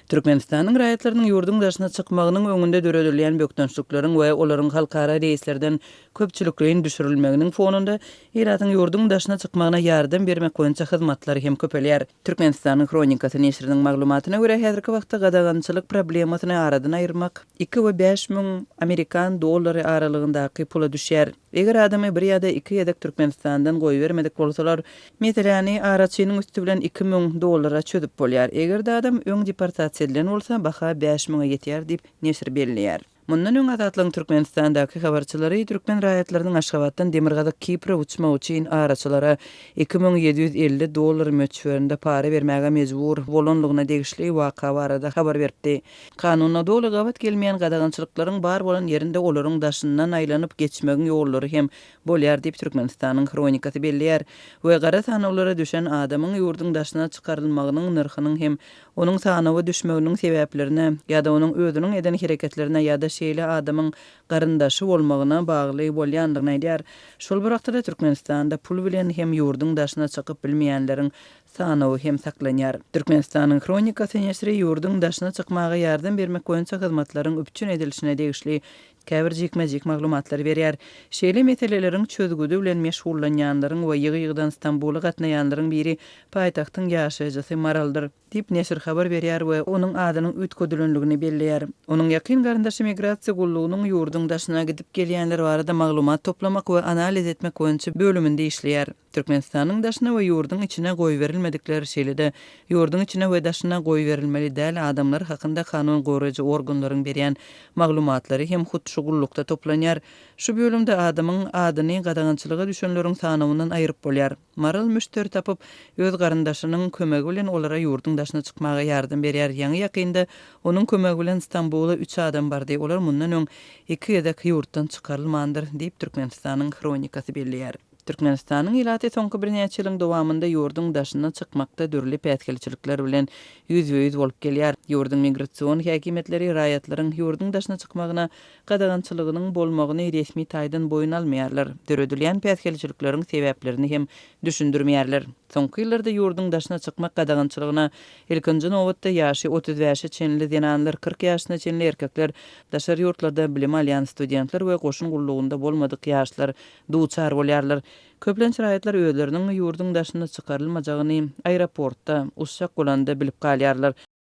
Türkmenistanyň raýatlarynyň ýurduň daşyna çykmagynyň öňünde döredilýän bökdençlikleriň we olaryň halkara reýslerden köpçülikleýin düşürilmeginiň fonunda ilatyň ýurduň daşyna çykmagyna ýardam bermek boýunça hyzmatlar hem köpelýär. Türkmenistanyň Hronikasy neşiriniň maglumatyna görä, häzirki wagtda gadagançylyk problemasyny aradan aýyrmak iki we 5000 amerikan dollary aralygyndaky pula düşýär. Eger adamy bir ýa-da iki gezek Türkmenistandan goýbermedik bolsalar, meseläni araçynyň üsti bilen 2000 dollara çözüp bolýar. Eger-de adam öň deportasiýa edilen bolsa, baha bäş müňe ýetýär diýip, neşir belleýär. Mundan öň Azatlygyň Türkmenistandaky habarçylary türkmen raýatlarynyň Aşgabatdan Demirgazyk Kipre uçmak üçin araçylara 2750 dollar möçberinde para bermäge mejbur bolanlygyna degişli waka barada habar beripdi. Kanuna doly gabat gelmeýän gadagançylyklaryň bar bolan ýerinde olaryň daşyndan aýlanyp geçmegiň ýollary hem bolýar diýip, Türkmenistanyň Hronikasy belleýär we gara sanawlara düşen adamyň ýurduň daşyna çykarylmagynyň nyrhynyň hem onuň sanawa düşmeginiň sebäplerine ýa-da onuň özüniň eden hereketlerine ýa-da şeýle adamyň garyndaşy bolmagyna bagly bolýandygyny aýdýar. Şol bir wagtda-da Türkmenistanda pul bilen hem ýurduň daşyna çykyp bilmeýänleriň sanawy hem saklanýar. Türkmenistanyň Hronikasy neşiri ýurduň daşyna çykmaga ýardam bermek boýunça hyzmatlaryň üpjün edilişine degişli käbir jikme-jik maglumatlary berýär. Şeýle meseleleriň çözgüdi bilen meşgullanýanlaryň we ýygy-ýygydan Stambula gatnaýanlaryň biri paýtagtyň ýaşaýjysy Maraldyr. Diýip, neşir habar berýär we onuň adynyň üýtgedilendigini belleýär. Onuň ýakyn garyndaşy migrasiýa gullugynyň ýurduň daşyna gidip gelýänler barada maglumat toplamak we analiz etmek boýunça bölüminde işleýär. Türkmenistanyň daşyna we ýurduň içine goýberilmedikler, şeýle-de ýurduň içine we daşyna goýberilmeli däl adamlar hakynda kanun goraýjy organlaryň berýän maglumatlary hem hut şu gullukda toplanýar. Şu bölümde adamyň adyny gadagançylyga düşenleriň sanawyndan aýryp bolýar. Maral müşderi tapyp, öz garyndaşynyň kömegi bilen olara ýurduň daşyna çykmaga ýardam berýär. Ýaňy-ýakynda onuň kömegi bilen Stambula üç adam bardy. Olar mundan öň iki gezek ýurtdan çykarylmandyr, diýip, Türkmenistanyň Hronikasy belleýär. Türkmenistanyň ilaty soňky birnäçe ýylyň dowamynda ýurduň daşyna çykmakda dürli päsgelçilikler bilen ýüzbe-ýüz bolup gelýär. Ýurduň migrasion häkimiýetleri raýatlaryň ýurduň daşyna çykmagyna gadagançylygynyň bolmagyny resmi taýdan boýun almaýarlar, döredilýän päsgelçilikleriň sebäplerini hem düşündirmeýärler. Soňky ýyllarda ýurduň daşyna çykmak gadagançylygyna ilkinji nobatda ýaşy 35-e çenli zenanlar, 40 ýaşyna çenli erkekler, daşary ýurtlarda bilim alýan studentler we goşun gullugynda bolmadyk ýaşlar duçar bolýarlar. Köplenç raýatlar özleriniň ýurduň daşyna çykarylmajagyny aeroportda, uçjak bolanda bilip galýarlar.